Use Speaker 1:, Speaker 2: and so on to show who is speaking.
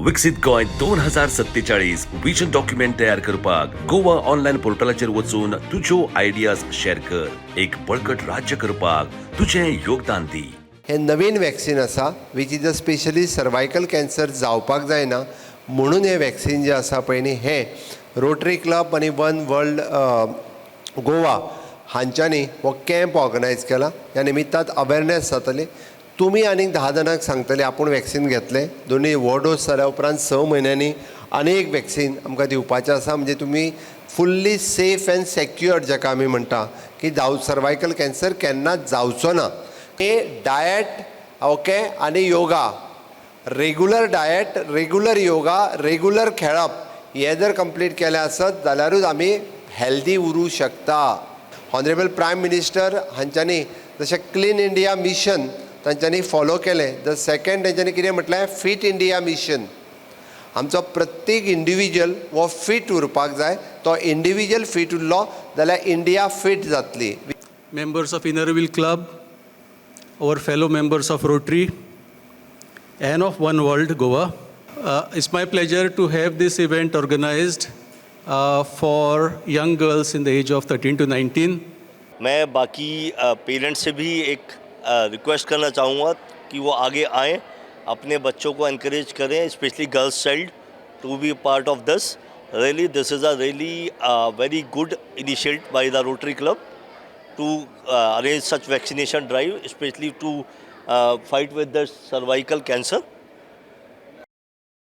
Speaker 1: विकसीत Goa 2047 vision document तयार करपाक गोवा ऑनलायन पोर्टलाचेर वचून तुज्यो आयडियाज शेअर कर. एक बळकट राज्य करपाक तुजें योगदान दी.
Speaker 2: हें नवीन वॅक्सीन आसा, which is a specially cervical cancer जावपाक जायना म्हणून हें वॅक्सीन जें आसा पळय न्ही, हें रोटरी क्लब आनी वन वर्ल्ड गोवा हांच्यांनी हो कॅम्प ऑर्गनायज केला. ह्या निमित्तान अवेरनेस जातली. तुमी आनीक 10 जाणांक सांगतले आपूण वॅक्सीन घेतले. दोनूय हो डोस जाल्या उपरांत 6 म्हयन्यांनी आनी एक वॅक्सीन आमकां दिवपाचें आसा. म्हणजे तुमी फुल्ली सेफ एंड सेक्युअर्ड, जाका आमी म्हणटा की जावं सर्वायकल कॅन्सर केन्नाच जावचो ना. हे डायट ओके आनी yoga, regular diet, regular yoga, regular खेळप हें जर कंप्लीट केलें आसत जाल्यारूच आमी हेल्दी उरूं शकता. ऑनरेबल प्रायम मिनिस्टर हांच्यांनी जशें क्लीन इंडिया मिशन तांच्यांनी फॉलो केलें, the second तेंच्यांनी कितें म्हटलें, फिट इंडिया मिशन. आमचो प्रत्येक इंडिविज्युअल हो फिट उरपाक जाय. तो इंडिविज्युअल फिट उरलो जाल्यार इंडिया फिट जातली.
Speaker 3: Members of Inner Wheel Club, our fellow members of Rotary, and of One World Goa. It's my pleasure to have this event organized for young girls in the age of 13 to 19.
Speaker 4: मैं बाकी parents से भी एक request करना चाहूँगा कि वो आगे आएँ, अपने बच्चों को एनकरेज करें, specially girls child, to be part of this. Really, this is a really very good initiate by the Rotary Club to arrange such vaccination drive, especially to fight with the cervical cancer.